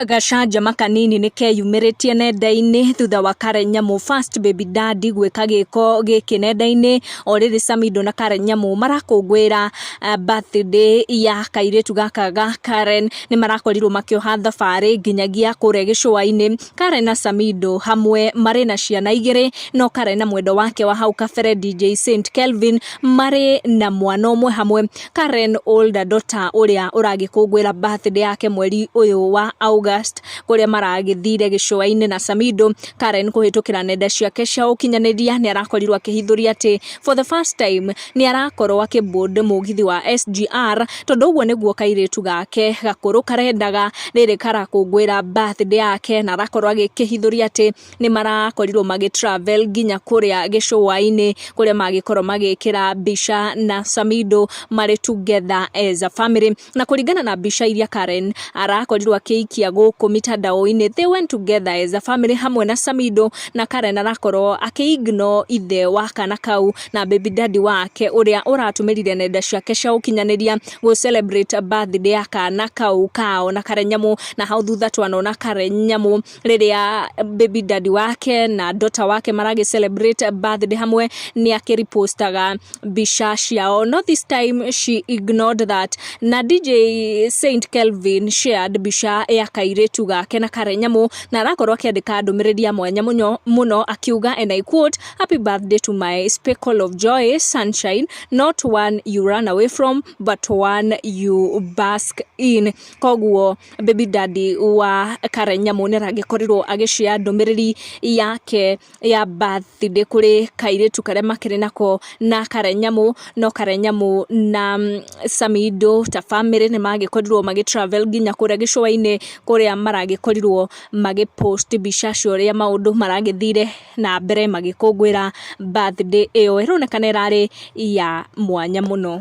Gacanjama kanini nĩkeyumĩrĩtie nenda-inĩ thutha wa Karen Nyamu first baby daddy gwĩka gĩko gĩkĩ nenda-inĩ. O rĩrĩ Samidoh na Karen Nyamu marakũngũĩra birthday ya kairĩtu gaka ga Karen, nĩ marakorirwo makĩoha thabarĩ nginyagia kũrĩa gĩcũa-inĩ. Karen na Samidoh hamwe marĩ na ciana igĩrĩ, no Karen na mwendwa wake wa hau kabere DJ Saint Kelvin marĩ na mwana ũmwe hamwe. Karen older daughter ũrĩa ũragĩkũngũĩra birthday yake mweri ũyũ wa August, kũrĩa maragĩthire gĩcũa-inĩ na Samidoh. Karen kũhĩtũkĩra nenda ciake cia ũkinyanĩria nĩ arakorirwo akĩhithũria atĩ for the first time nĩ arakorwo akĩboard mũgithi wa SGR, tondũ ũguo nĩguo kairĩtu gake gakũrũ karendaga rĩrĩ karakũngũĩra birthday yake, na arakorwo agĩkĩhithũria atĩ nĩ marakorirwo magĩ travel nginya kũrĩa gĩcũa-inĩ, kũrĩa magĩkorwo magĩkĩra mbica na Samidoh marĩ together as a family. Na kũringana na mbica iria Karen arakorirwo akĩikia gũkũ mitandao-inĩ, they went together as a family hamwe na Samidoh, na Karen arakorwo akĩ-ignore ithe wa kana kau na baby daddy wake, ũrĩa ũratũmĩrire nenda ciake cia ũkinyanĩria gũ celebrate birthday ya kana kau kao na Karen Nyamu. Na hau thutha twanona Karen Nyamu rĩrĩa baby daddy wake na daughter wake maragĩ celebrate birthday hamwe, nĩ akĩripostaga mbica ciao, no this time she ignored that. Na DJ Saint Kelvin shared mbica ya kairĩtu gake na Karen Nyamu, na arakorwo akĩandĩka ndũmĩrĩri ya mwanya mũno mũno akiuga, and I quote, "Happy birthday to my speckle of joy, sunshine, not one you run away from but one you bask in." Koguo baby daddy wa Karen Nyamu nĩ aragĩkorirwo agĩshare ndũmĩrĩri yake ya birthday kũrĩ kairĩtu karĩa makĩrĩ nako na Karen Nyamu. No Karen Nyamu na Samidoh ta family nĩ magĩkorirwo magĩ travel nginya kũrĩa gĩcũa-inĩ, kũrĩa maragĩkorirwo magĩ post mbica cia ũrĩa maũndũ maragĩthire na mbere magĩkũngũĩra birthday ĩyo ĩronekana ĩrarĩ ya mwanya mũno.